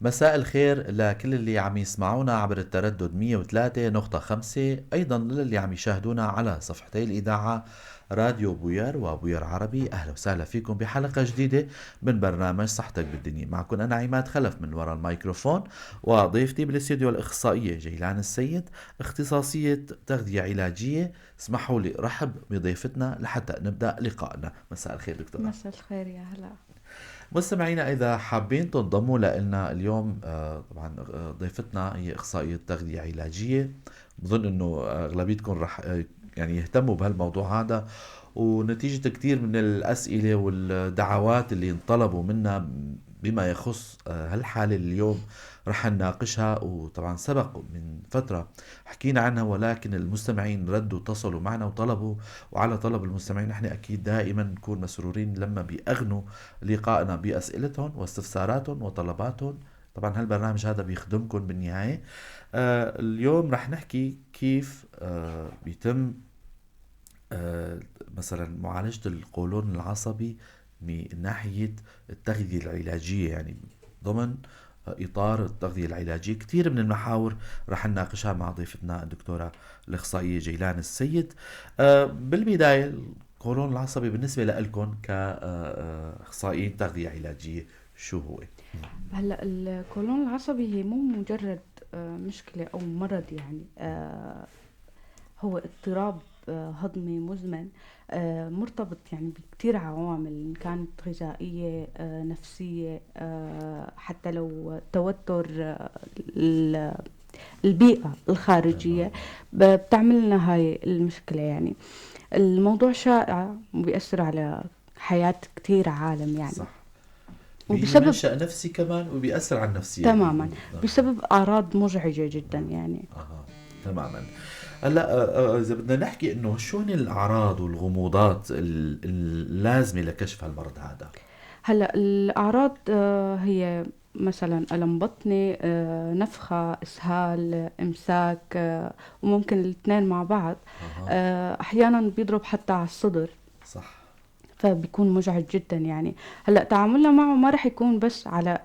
مساء الخير لكل اللي عم يسمعونا عبر التردد 103.5، أيضا للي عم يشاهدونا على صفحتي الإذاعة راديو بوير وبوير عربي. أهلا وسهلا فيكم بحلقة جديدة من برنامج صحتك بالدنيا. معكم أنا عماد خلف من وراء الميكروفون، وضيفتي بالاستديو الإخصائية جيلان السيد، اختصاصية تغذية علاجية. اسمحوا لي رحب بضيفتنا لحتى نبدأ لقائنا. مساء الخير دكتورة. مساء الخير، يا هلا. مستمعينا، إذا حابين تنضموا لنا اليوم، طبعا ضيفتنا هي إخصائية تغذية علاجية. بظن إنه أغلبيتكم رح يعني يهتموا بهالموضوع هذا، ونتيجة كثير من الأسئلة والدعوات اللي انطلبوا منا بما يخص هالحالة اللي اليوم رح نناقشها. وطبعا سبق من فترة حكينا عنها، ولكن المستمعين ردوا اتصلوا معنا وطلبوا، وعلى طلب المستمعين نحن أكيد دائما نكون مسرورين لما بيأغنوا لقائنا بأسئلتهم واستفساراتهم وطلباتهم. طبعا هالبرنامج هذا بيخدمكم بالنهاية. اليوم رح نحكي كيف بيتم مثلا معالجة القولون العصبي من ناحية التغذية العلاجية، يعني ضمن إطار التغذية العلاجية. كثير من المحاور رح نناقشها مع ضيفتنا الدكتورة الإخصائية جيلان السيد. بالبداية، القولون العصبي بالنسبة لكم كأخصائيين تغذية علاجية شو هو؟ هلا القولون العصبي هي مو مجرد مشكلة أو مرض، هو اضطراب هضمي مزمن، مرتبط بكتير عوامل، إن كانت غذائية، نفسية، حتى لو توتر، البيئة الخارجية بتعمل لنا هاي المشكلة. الموضوع شائع وبيأثر على حياة كتير عالم. وبسبب منشأ نفسي كمان، وبيأثر على النفسية. تماما. بسبب أعراض مزعجة جدا. تماما. هلا، إذا بدنا نحكي إنه شو هن الأعراض والغموضات اللازمة لكشف هالمرض هذا؟ هلا الأعراض هي مثلا ألم بطني، نفخة، إسهال، إمساك، وممكن الاثنين مع بعض. أحيانا بيضرب حتى على الصدر. فبيكون مزعج جدا. هلا تعاملنا معه ما رح يكون بس على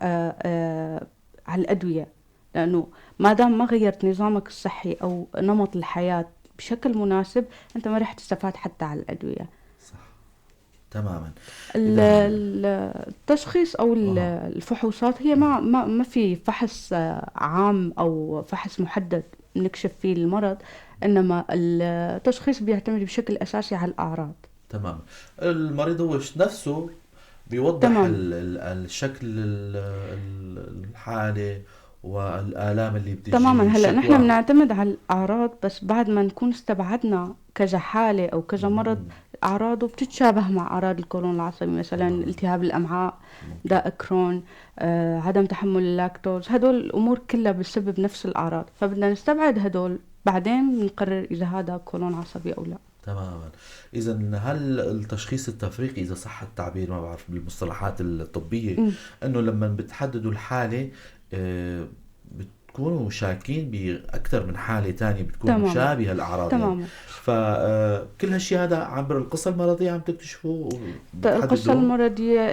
الأدوية، لأنه ما دام ما غيرت نظامك الصحي أو نمط الحياة بشكل مناسب أنت ما رح تستفاد حتى على الأدوية. صح تماما. التشخيص أو الفحوصات هي ما في فحص عام أو فحص محدد نكشف فيه المرض، إنما التشخيص بيعتمد بشكل أساسي على الأعراض. تمام. المريض هو نفسه بيوضح الشكل الحالة والآلام اللي بتجي. تماما. هلا الشكوى. نحن بنعتمد على الأعراض، بس بعد ما نكون استبعدنا كذا حالة أو كذا مرض أعراضه بتتشابه مع أعراض القولون العصبي، مثلا التهاب الأمعاء، داء كرون، عدم تحمل اللاكتوز، هدول الأمور كلها بتسبب نفس الأعراض، فبدنا نستبعد هدول بعدين نقرر إذا هذا قولون عصبي أو لا. تماما. إذا هل التشخيص التفريقي، إذا صح التعبير ما بعرف بالمصطلحات الطبية، إنه لما بتحددوا الحالة، بتكونوا شاكين بأكثر من حالة تانية بتكون مشابهة الأعراض. كل هالشيء هذا عبر القصة المرضية عم تكتشفوه وبتحددوه؟ القصة المرضية،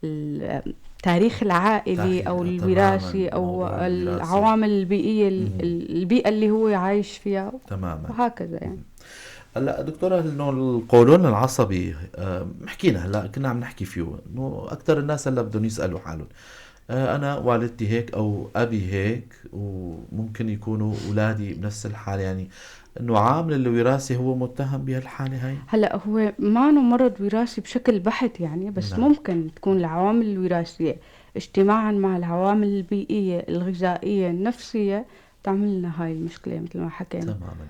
التاريخ العائلي أو الوراثي أو موضوع الوراثي. العوامل البيئية، البيئة اللي هو عايش فيها. وهكذا. هلا دكتورة، إنه القولون العصبي، حكينا هلا كنا عم نحكي فيه إنه أكثر الناس هلا بدهم يسألوا حالهم، أنا والدتي هيك أو أبي هيك، وممكن يكونوا أولادي بنفس الحالة، يعني إنه عامل الوراثي هو متهم بهالحالة هاي؟ هلا هو ما إنه مرض وراثي بشكل بحت بس ممكن تكون العوامل الوراثية اجتماعا مع العوامل البيئية الغذائية النفسية تعمل لنا هاي المشكلة مثل ما حكينا. تماما،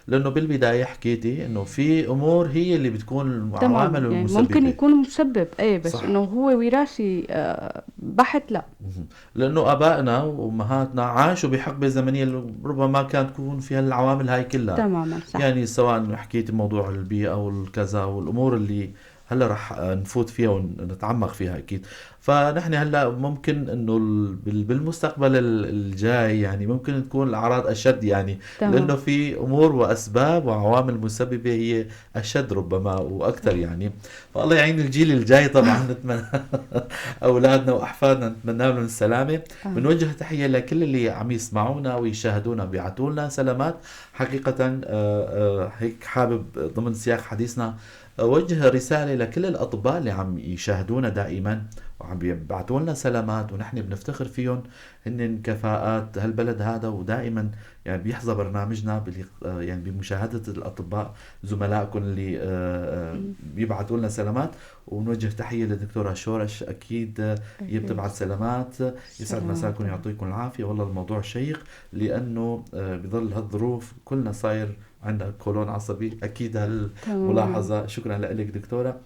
لأنه بالبداية حكيتي إنه في أمور هي اللي بتكون عوامل المسببة. ممكن يكون مسبب، إيه، بس إنه هو وراثي بحت لا. لأنه آبائنا وأمهاتنا عاشوا بحقبة زمنية ربما كانت تكون فيها العوامل هاي كلها. تماما، صح. سواء حكيتي موضوع البيئة والكذا والأمور اللي هلا رح نفوت فيها ونتعمق فيها اكيد. فنحن هلا ممكن انه بالمستقبل الجاي يعني ممكن تكون الاعراض اشد يعني. لانه في امور واسباب وعوامل مسببه هي اشد ربما واكثر يعني. فالله يعين الجيل الجاي طبعا، نتمنى اولادنا واحفادنا نتمنى لهم السلامة. بنوجه تحية لكل اللي عم يسمعونا ويشاهدونا بيعطوا لنا سلامات. حقيقة هيك حابب ضمن سياق حديثنا أوجه رسالة لكل الأطباء اللي عم يشاهدونا دائما وعم بيبعتوا لنا سلامات، ونحن بنفتخر فيهم، هن كفاءات هالبلد هذا، ودائما يعني بيحظى برنامجنا يعني بمشاهدة الأطباء زملائكم اللي بيبعتوا لنا سلامات. ونوجه تحية للدكتورة شورش، أكيد هي بتبعت سلامات. يسعد مساكم ويعطيكم العافية. والله الموضوع شيق لأنه بظل هالظروف كلنا صاير عندنا قولون عصبي، أكيد هالملاحظة. شكرا لك دكتورة.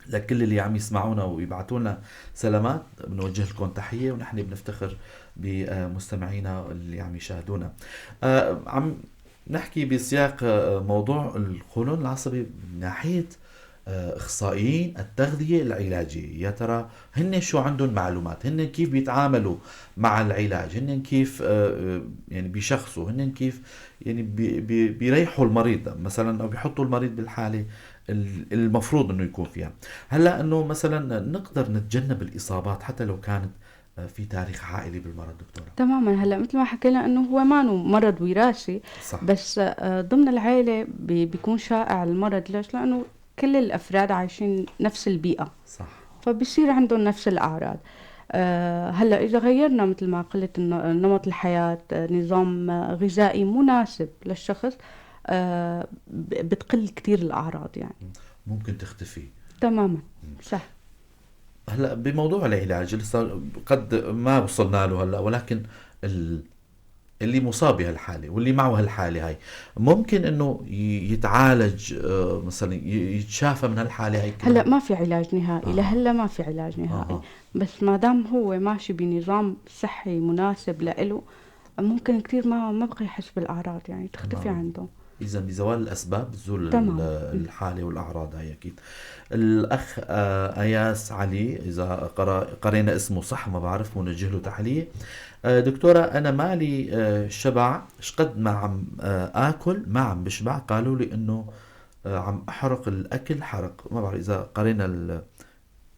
لكل اللي عم يسمعونا ويبعثوا لنا سلامات بنوجه لكم تحية، ونحن بنفتخر بمستمعينا اللي عم يشاهدونا. عم نحكي بسياق موضوع القولون العصبي من ناحية اخصائيين التغذية العلاجية، يا ترى هن شو عندهم معلومات، هن كيف بيتعاملوا مع العلاج، هن كيف يعني بيشخصوا، هن كيف يعني بيريحوا المريض مثلا او بيحطوا المريض بالحالة المفروض انه يكون فيها. هلا انه مثلا نقدر نتجنب الاصابات حتى لو كانت في تاريخ عائلي بالمرض دكتورة؟ تماما. هلا مثل ما حكينا انه هو ما مرض وراثي، صح، بس ضمن العائلة بيكون شائع المرض. ليش؟ لانه كل الافراد عايشين نفس البيئة، صح، فبصير عندهم نفس الاعراض. هلا اذا غيرنا مثل ما قلت نمط الحياة، نظام غذائي مناسب للشخص، بتقل كثير الاعراض يعني ممكن تختفي تماما. صح. هلا بموضوع العلاج لسه قد ما وصلنا له هلا، ولكن اللي مصاب بهالحالة واللي معه هالحالة هاي ممكن انه يتعالج مثلا يتشافى من هالحالة هاي؟ هلا ما في علاج نهائي. لهلا ما في علاج نهائي. بس ما دام هو ماشي بنظام صحي مناسب لإله ممكن كثير ما بقى يحس بالاعراض، يعني تختفي عنده. إذا بزوال الأسباب بتزول الحالة والأعراض هاي أكيد. الأخ أياس علي، إذا قرينا اسمه صح ما بعرف، ونوجه له تحلية. دكتورة أنا مالي شبع، شقد ما عم آكل ما عم بشبع، قالوا لي إنه عم أحرق الأكل حرق. ما بعرف إذا قرينا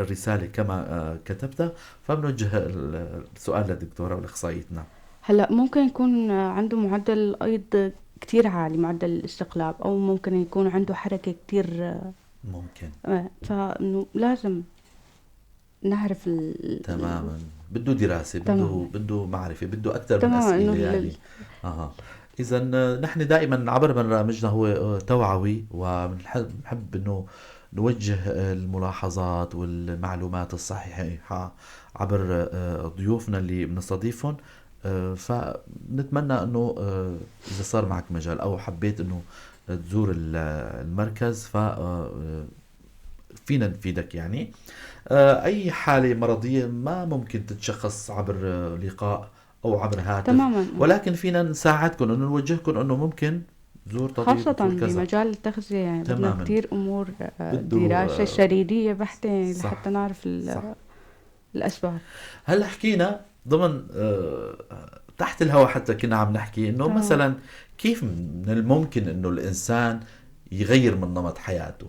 الرسالة كما كتبتها، فبنوجه السؤال للدكتورة والأخصائيتنا. هلا ممكن يكون عنده معدل أيض كتير عالي، معدل الاستقلاب، او ممكن يكون عنده حركة كتير ممكن، فانه لازم نعرف تماما. بده دراسة، بده معرفة، بده اكثر من اسئلة يعني. اذا نحن دائما عبر برنامجنا هو توعوي، وبنحب انه نوجه الملاحظات والمعلومات الصحيحة عبر ضيوفنا اللي بنستضيفهم. فنتمنى انه اذا صار معك مجال او حبيت انه تزور المركز ف فينا نفيدك يعني. اي حالة مرضية ما ممكن تتشخص عبر لقاء او عبر هاتف، تماما، ولكن فينا نساعدكم انه نوجهكم انه ممكن تزور طبيب، خاصة بمجال التغذية يعني بدنا كثير امور دراسة سريرية بحتة لحتى نعرف الاسباب. هلا حكينا ضمن تحت الهواء حتى كنا عم نحكي انه مثلا كيف من الممكن انه الانسان يغير من نمط حياته؟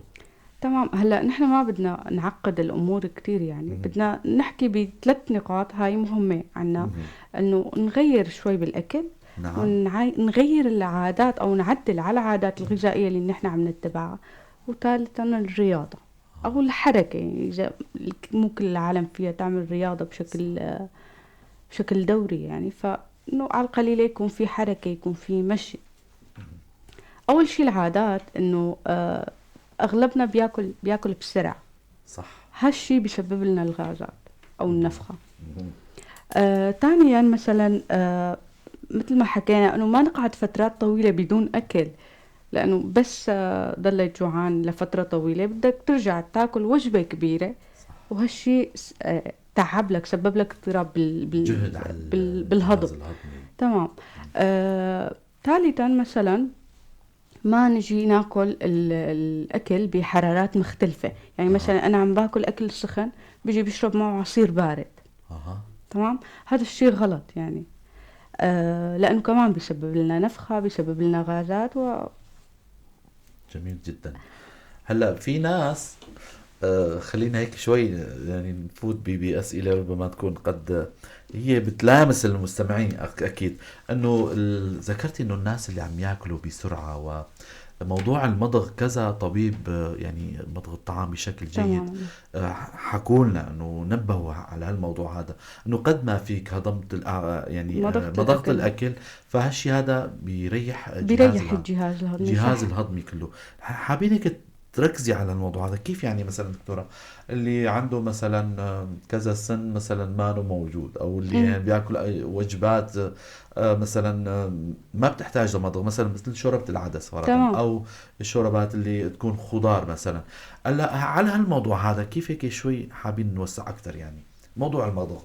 تمام. هلا نحن ما بدنا نعقد الامور كثير يعني. بدنا نحكي بثلاث نقاط هاي مهمة عنا، انه نغير شوي بالاكل، نعم، ونغير العادات او نعدل على العادات الغذائية اللي نحن عم نتبعها، وثالثا الرياضة او الحركة، يعني اذا مو كل العالم فيها تعمل رياضة بشكل دوري يعني، فإنه على القليلة يكون في حركة، يكون في مشي. أول شيء العادات، إنه أغلبنا بياكل بسرعة، صح، هالشي بيسبب لنا الغازات أو النفخة. ثانيا مثلا مثل ما حكينا إنه ما نقعد فترات طويلة بدون أكل، لأنه بس ضليت جوعان لفترة طويلة بدك ترجع تاكل وجبة كبيرة، وهالشي تعب لك، سبب لك اضطراب بالهضم. تمام. ثالثا مثلا ما نجي ناكل الاكل بحرارات مختلفة، يعني مثلا انا عم باكل اكل سخن بيجي بشرب معه عصير بارد. تمام، هذا الشيء غلط يعني، لانه كمان بيسبب لنا نفخه، بيسبب لنا غازات جميل جدا. هلا في ناس، خلينا هيك شوي يعني نفوت بأسئلة ربما تكون قد هي بتلامس المستمعين أكيد. أنه ذكرتي أنه الناس اللي عم ياكلوا بسرعة وموضوع المضغ، كذا طبيب يعني مضغ الطعام بشكل جيد حكوا لنا أنه نبهوا على هالموضوع هذا، أنه قد ما فيك هضمت يعني مضغت الأكل، فهالشي هذا بيريح الجهاز الهضمي، الجهاز الهضمي كله. حابين هيك تركزي على الموضوع هذا، كيف يعني مثلا دكتورة اللي عنده مثلا كذا سن مثلا ما موجود، او اللي يعني بياكل وجبات مثلا ما بتحتاج لمضغ، مثلا مثل شوربة العدس فرضا، او الشوربات اللي تكون خضار مثلا. هلا على هالموضوع هذا كيف هيك شوي حابين نوسع اكثر يعني موضوع المضغ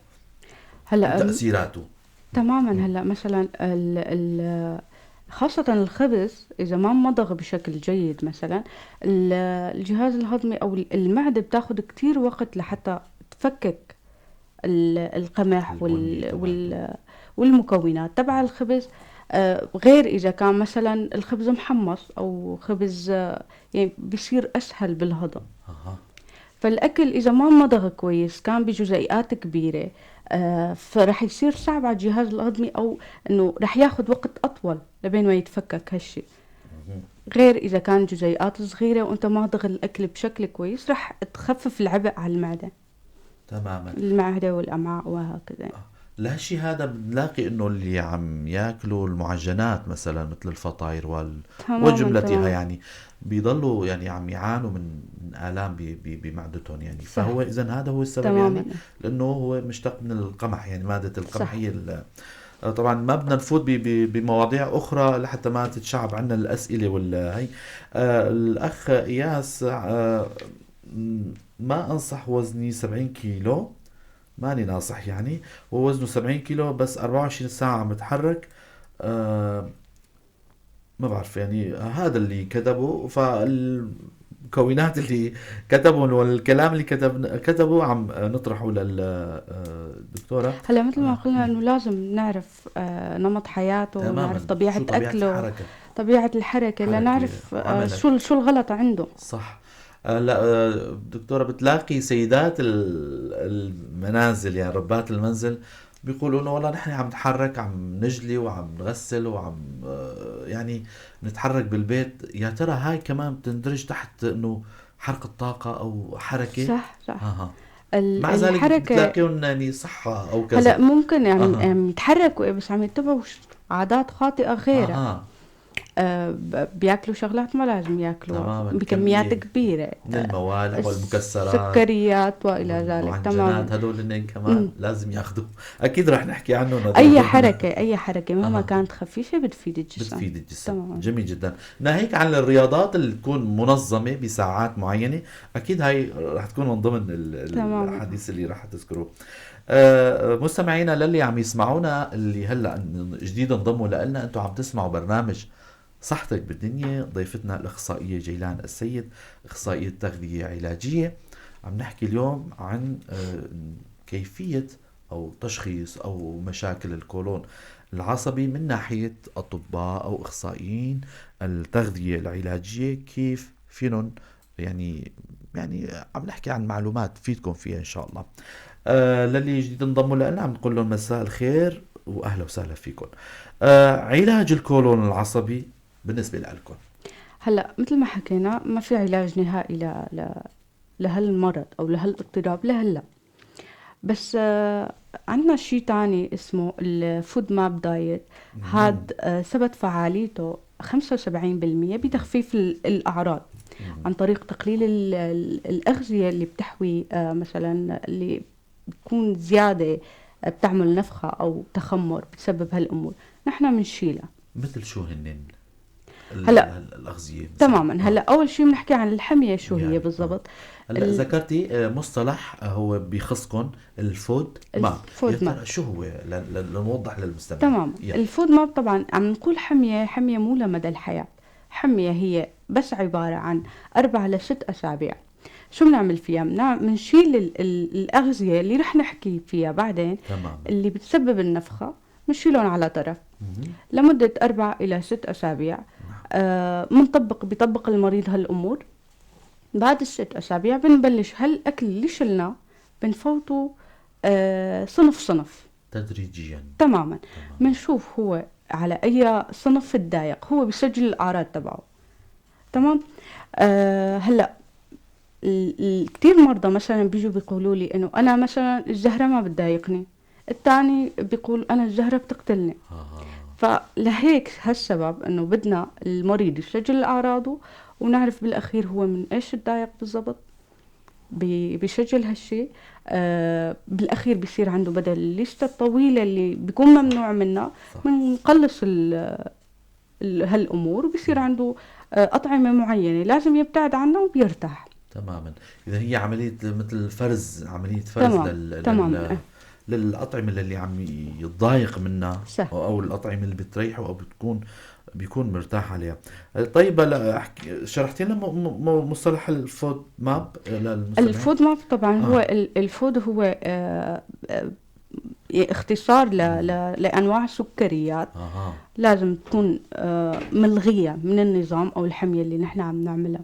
هلا تأثيراته. تماما. هلا مثلا خاصة الخبز إذا ما مضغ بشكل جيد مثلا، الجهاز الهضمي أو المعدة بتاخد كتير وقت لحتى تفكك القمح والمكونات تبع الخبز، غير إذا كان مثلا الخبز محمص أو خبز، يعني بصير أسهل بالهضم. فالأكل إذا ما مضغ كويس كان بجزيئات كبيرة، فرح يصير صعب على الجهاز الهضمي، أو إنه رح ياخد وقت أطول لبين ما يتفكك هالشي. غير إذا كان جزيئات صغيرة وأنت ماضغ الأكل بشكل كويس، رح تخفف العبء على المعدة. تماما، المعدة والأمعاء وهكذا. لهالشي هذا بنلاقي إنه اللي عم ياكلوا المعجنات مثلا مثل الفطاير وجملتها يعني بيضلوا يعني عم يعانوا من آلام بمعدتهم يعني. صح. فهو إذا هذا هو السبب. تماماً. يعني لأنه هو مشتق من القمح، يعني مادة القمح هي. طبعا ما بدنا نفوت بمواضيع أخرى لحتى ما تتشعب عنا الأسئلة ولا هي. الأخ إياس، ما أنصح وزني 70 كيلو، ماني ناصح يعني، ووزنه 70 كيلو بس 24 ساعة عم بتحرك، ما بعرف يعني هذا اللي كتبه، فالمكونات اللي كتبهم والكلام اللي كتبه عم نطرحه للدكتورة. هلا مثل ما قلنا انه لازم نعرف نمط حياته، ونعرف طبيعة اكله، طبيعة الحركة، لنعرف شو الغلط عنده. صح. لا دكتورة، بتلاقي سيدات المنازل يعني ربات المنزل بيقولوا انه والله نحن عم نتحرك، عم نجلي وعم نغسل وعم يعني نتحرك بالبيت. يا ترى هاي كمان بتندرج تحت انه حرق الطاقة او حركة؟ صح صح. مع ذلك بتلاقيهم يعني صحة او كذا. هلا ممكن يعني عم يتحركوا بس عم يتبعوا عادات خاطئة غيرها. بياكلوا شغلات ما لازم ياكلوها بكميات كبيرة من الموالح والمكسرات، سكريات والى ذلك. تمام، هدول الاثنين كمان لازم ياخذوا، اكيد رح نحكي عنهم. اي حركة، اي حركة مهما كانت خفيفة بتفيد الجسم، بتفيد الجسم. تمام. جميل جدا. ناهيك عن الرياضات اللي تكون منظمة بساعات معينة، اكيد هاي رح تكون من ضمن الحديث اللي رح تذكروه. مستمعينا للي عم يسمعونا اللي هلا جديد انضموا لنا، انتم عم تسمعوا برنامج صحتك بالدنيا، ضيفتنا الأخصائية جيلان السيد، أخصائية تغذية علاجية. عم نحكي اليوم عن كيفية أو تشخيص أو مشاكل الكولون العصبي من ناحية أطباء أو أخصائيين التغذية العلاجية، كيف فينهم يعني عم نحكي عن معلومات تفيدكم فيها إن شاء الله. للي جديد انضموا لنا عم نقول لهم مساء الخير وأهلا وسهلا فيكم. علاج الكولون العصبي بالنسبة لكم. هلا مثل ما حكينا ما في علاج نهائي لهالمرض أو لهالاضطراب لهلا، بس عندنا شيء تاني اسمه ال FODMAP diet. هاد ثبت فعاليته 75% بتخفيف الأعراض عن طريق تقليل الأغذية اللي بتحوي مثلا اللي بتكون زيادة بتعمل نفخة أو تخمر بتسبب هالأمور، نحن بنشيلها. مثل شو هنن هلا الأغذية؟ تماما. هلا أول شيء بنحكي عن الحمية شو يعني هي بالضبط. هلا ذكرتي مصطلح هو بخصكم ال FODMAP، ال FODMAP شو هو لنوضح للمستمع؟ تمام. ال FODMAP طبعا عم نقول حمية، حمية مو لمدى الحياة، حمية هي بس عبارة عن 4 ل6 أسابيع. شو بنعمل فيها؟ بنشيل الأغذية اللي رح نحكي فيها بعدين. تمام. اللي بتسبب النفخة بنشيلهم على طرف لمدة 4 إلى 6 أسابيع. بيطبق المريض هالأمور. بعد ال6 أسابيع بنبلش هالأكل اللي شلناه بنفوته صنف صنف تدريجيا. تماما. بنشوف هو على أي صنف تضايق، هو بيسجل الأعراض تبعه. تمام. هلا كتير مرضى مثلا بيجوا بيقولوا لي إنه أنا مثلا الزهرة ما بتضايقني، الثاني بيقول أنا الزهرة بتقتلني. فلهيك هالسبب إنه بدنا المريض يسجل أعراضه ونعرف بالأخير هو من إيش تضايق بالضبط. بيسجل هالشي. بالأخير بيصير عنده بدل الليستة الطويلة اللي بيكون ممنوع منها، بنقلص هالأمور وبيصير عنده أطعمة معينة لازم يبتعد عنها وبيرتاح. تماما. إذا هي عملية مثل فرز، عملية فرز للأطعمة اللي عم يتضايق منها. أو الأطعمة اللي بتريحه أو بيكون مرتاح عليها. طيب هلا شرحتي لنا مصطلح ال FODMAP للمستمعين؟ ال FODMAP طبعاً هو ال food هو اختصار لأنواع السكريات. لازم تكون ملغية من النظام أو الحمية اللي نحن عم نعملها.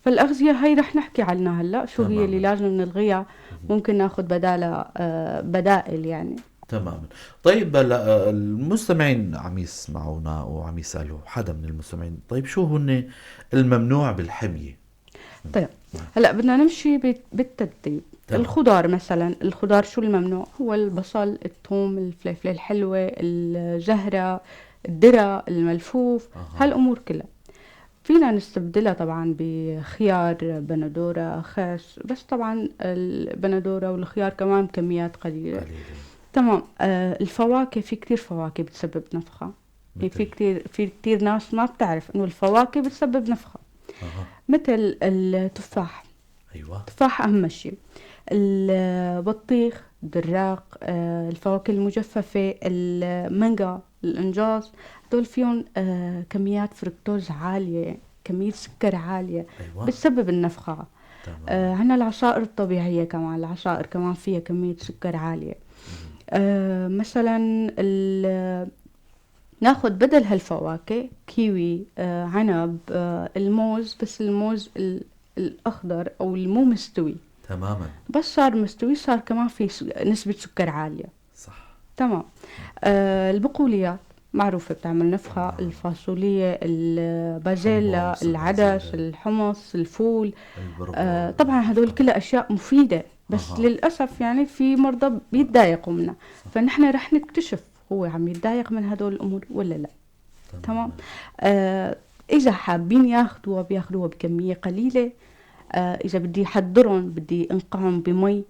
فالأغذية هاي رح نحكي عنها هلأ شو هي اللي لازم نلغيها، ممكن ناخذ بدالها بدائل يعني. تماما. طيب هلا المستمعين عم يسمعونا وعم يسألوا حدا من المستمعين، طيب شو هن الممنوع بالحمية؟ طيب هلا بدنا نمشي بالترتيب. الخضار مثلا، الخضار شو الممنوع؟ هو البصل، الثوم، الفلفلة الحلوة، الزهرة، الذرة، الملفوف، هالأمور كلها فينا نستبدلها طبعا بخيار، بندورة، خس، بس طبعا البندورة والخيار كمان بكميات قليلة. قليلة. تمام. الفواكه، في كتير فواكه بتسبب نفخة. في كتير ناس ما بتعرف إنه الفواكه بتسبب نفخة. مثل التفاح. التفاح أهم شيء. البطيخ، الدراق، الفواكه المجففة، المانجا، الإنجاص، هدول فيهم كميات فركتوز عالية، كمية سكر عالية. بتسبب النفخة. عندنا العصائر الطبيعية كمان، العصائر كمان فيها كمية سكر عالية. مثلاً ناخد بدل هالفواكه كيوي، عنب، الموز، بس الموز الأخضر أو المو مستوي. بس صار مستوي صار كمان في نسبة سكر عالية. البقوليات معروفة بتعمل نفخة. الفاصولية، البازيلا، الحمص، العدس، البازيلا. الحمص، الفول. البرغل. طبعا هدول كلها أشياء مفيدة، بس للأسف في مرضى بيتضايقوا منها. فنحن رح نكتشف هو عم يتضايق من هدول الأمور ولا لا. تمام. إذا حابين ياخدوها بياخدوها بكمية قليلة. إذا بدي أحضرهم بدي أنقعهم بمي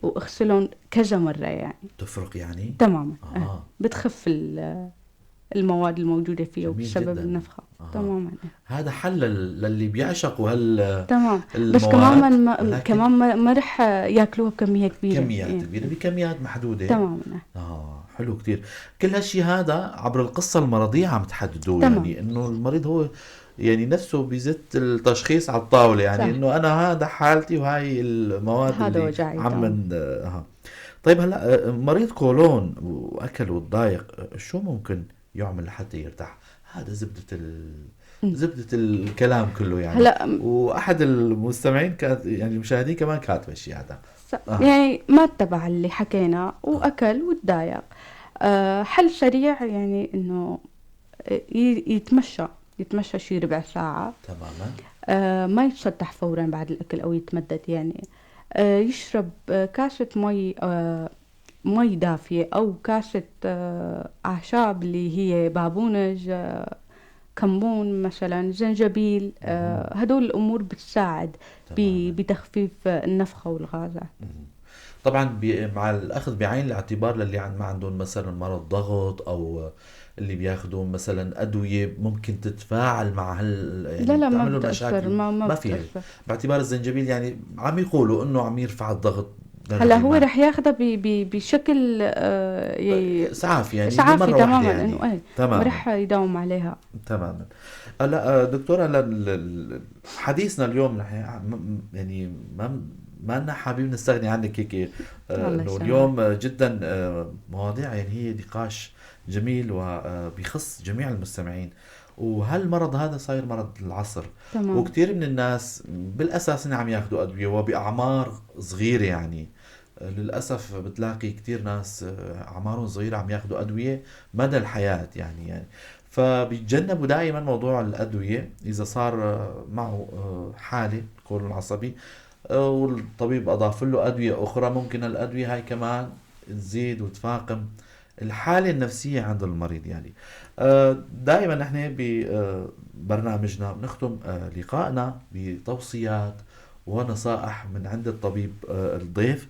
وأغسلهم كذا مرة. تفرق يعني؟ تماما. بتخف المواد الموجودة فيها جميل وبسبب جداً. النفخة. تماما. هذا حل للي بيعشقوا هال بس المواد، كمان ولكن كمان ما رح ياكلوها بكمية كبيرة. كميات كبيرة، بكميات محدودة. تماما. حلو كتير. كل هالشي هذا عبر القصة المرضية عم تحددوه. إنه المريض هو نفسه بيزت التشخيص على الطاولة، إنه أنا هذا حالتي وهاي المواد هذا اللي وجعي، عم طيب هلا، مريض كولون وأكل وتضايق، شو ممكن يعمل لحتى يرتاح؟ هذا زبدة الكلام كله. هلا وأحد المستمعين كانت، يعني المشاهدين كمان كاتب الشيء هذا. ما اتبع اللي حكينا وأكل وتضايق. حل سريع إنه يتمشى شي ربع ساعة. ما يتسطح فوراً بعد الأكل أو يتمدد. يشرب كاسة مي دافية أو كاسة أعشاب اللي هي بابونج، كمون مثلاً، زنجبيل. هدول الأمور بتساعد بتخفيف النفخة والغازات. طبعاً مع الأخذ بعين الاعتبار للي ما عندهم مثلاً مرض ضغط أو اللي بياخذوا مثلاً أدوية ممكن تتفاعل مع هال، يعني لا، لا، ما تعملوا بتأثر، مشاكل. ما ما فيها. بتأثر. باعتبار الزنجبيل عم يقولوا إنه عم يرفع الضغط هلا هو رح ياخذها بشكل اسعافي، يعني اسعافي تماما يعني. انه ايه تمام، رح يداوم عليها تماما. هلا دكتورة، حديثنا اليوم رح يعني ما لنا حابين نستغني عنك هيك، انه اليوم جدا مواضيع يعني هي نقاش جميل وبيخص جميع المستمعين، وهالمرض هذا صاير مرض العصر. تمام. وكثير من الناس بالاساس عم ياخذوا ادوية وباعمار صغيرة، يعني للاسف بتلاقي كثير ناس اعمارهم صغيرة عم ياخذوا ادوية مدى الحياة يعني فبيتجنبوا دائما موضوع الادوية اذا صار معه حاله القولون العصبي والطبيب اضاف له ادوية اخرى، ممكن الادوية هاي كمان تزيد وتفاقم الحالة النفسية عند المريض. يعني دائما نحن ببرنامجنا بنختم لقائنا بتوصيات ونصائح من عند الطبيب الضيف،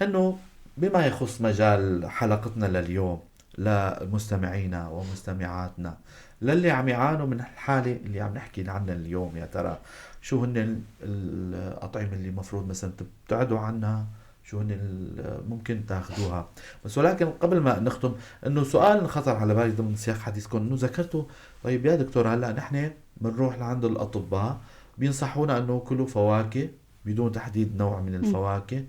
انه بما يخص مجال حلقتنا لليوم لمستمعينا ومستمعاتنا للي عم يعانوا من الحالة اللي عم نحكي عنها اليوم، يا ترى شو هن الأطعمة اللي المفروض مثلا تبتعدوا عنها، شو هن ممكن تاخذوها. بس ولكن قبل ما نختم، انه سؤال خطر على بالي ضمن سياق حديثكم، انه ذكرتوا طيب يا دكتور هلا نحن بنروح لعند الاطباء بينصحونا انه كلوا فواكه بدون تحديد نوع من الفواكه،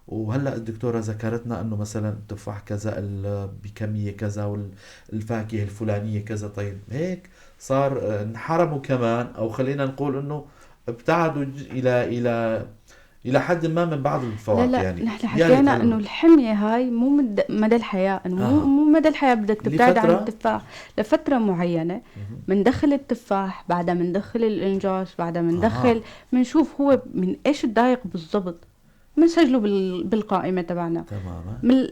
وهلا الدكتورة ذكرتنا انه مثلا التفاح كذا بكمية كذا والفاكهه الفلانية كذا. طيب هيك صار انحرموا كمان، او خلينا نقول انه ابتعدوا الى الى الى حد ما من بعض الفواكه. لا لا، يعني نحن حكينا انه الحمية هاي مو مدى الحياة، انه مو مدى الحياة بدك تبتعد عن التفاح لفترة معينة. بندخل التفاح، بعدها بندخل الانجاص، بعدها بندخل بنشوف هو من ايش تضايق بالضبط، بنسجله بالقائمه تبعنا. تماما.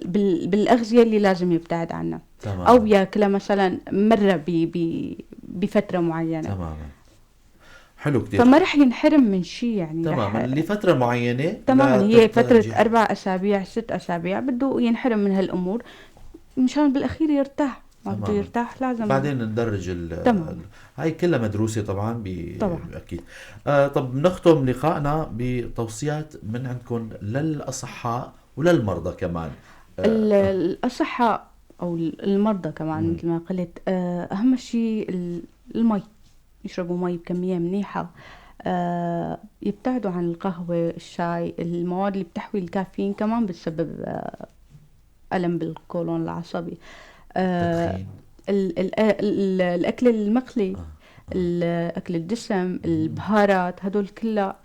بالاغذيه اللي لازم يبتعد عنها. تماما. او ياكلها مثلا مرة بفترة معينة. تماما. حلو كثير. فما رح ينحرم من شيء يعني. تماما، لفترة معينة. تماما، هي فترة 4 أسابيع 6 أسابيع بده ينحرم من هالأمور مشان بالأخير يرتاح. ما بده يرتاح لازم بعدين ندرج هاي كلها مدروسة طبعا طبعا أكيد. طب نختم لقائنا بتوصيات من عندكم للأصحاء وللمرضى كمان. الأصحاء أو المرضى كمان مثل ما قلت، أهم شيء المي، يشربوا مي بكمية منيحة، يبتعدوا عن القهوة، الشاي، المواد اللي بتحوي الكافيين كمان بتسبب ألم بالقولون العصبي. الأكل المقلي، الأكل الدسم، البهارات، هدول كلها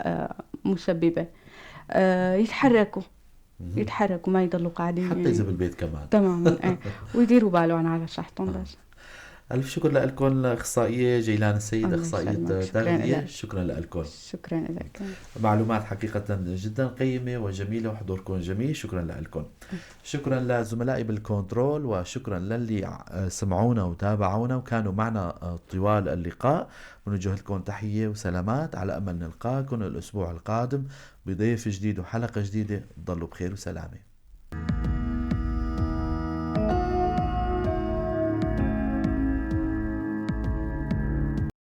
مسببة. يتحركوا، يتحركوا، ما يضلوا قاعدين حتى إذا بالبيت كمان. تماما. ويديروا بالهم على صحتهم بس. ألف شكر لكم أخصائية جيلان السيد، أخصائية تغذية. شكرا لكم. شكرا لك. معلومات حقيقة جدا قيمة وجميلة وحضوركم جميل، شكرا لكم. شكرا لزملائي بالكنترول، وشكرا للي سمعونا وتابعونا وكانوا معنا طوال اللقاء. بنوجه لكم تحية وسلامات، على أمل نلقاكم الأسبوع القادم بضيف جديد وحلقة جديدة. تضلوا بخير وسلامة.